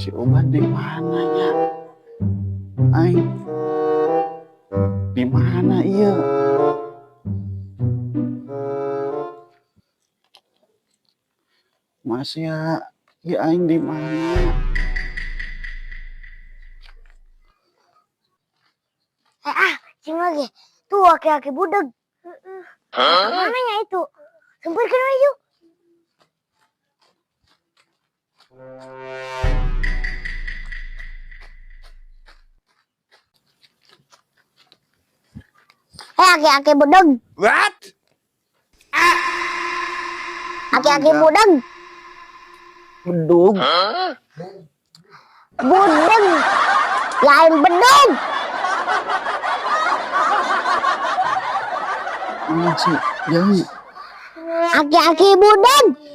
Si Oban di mana nya? Aing di mana iya? Mas ya, ya aing di mana? Eh ah, cing lagi. Tuh aki-aki budeg. Mana nya itu? Sampeurkeun we yuk. Eh, aki-aki budeg. What? Aki-aki budeg. Bedug. Budeg. Lain bedug. Mana sih? Jauh. Aki-aki budeg.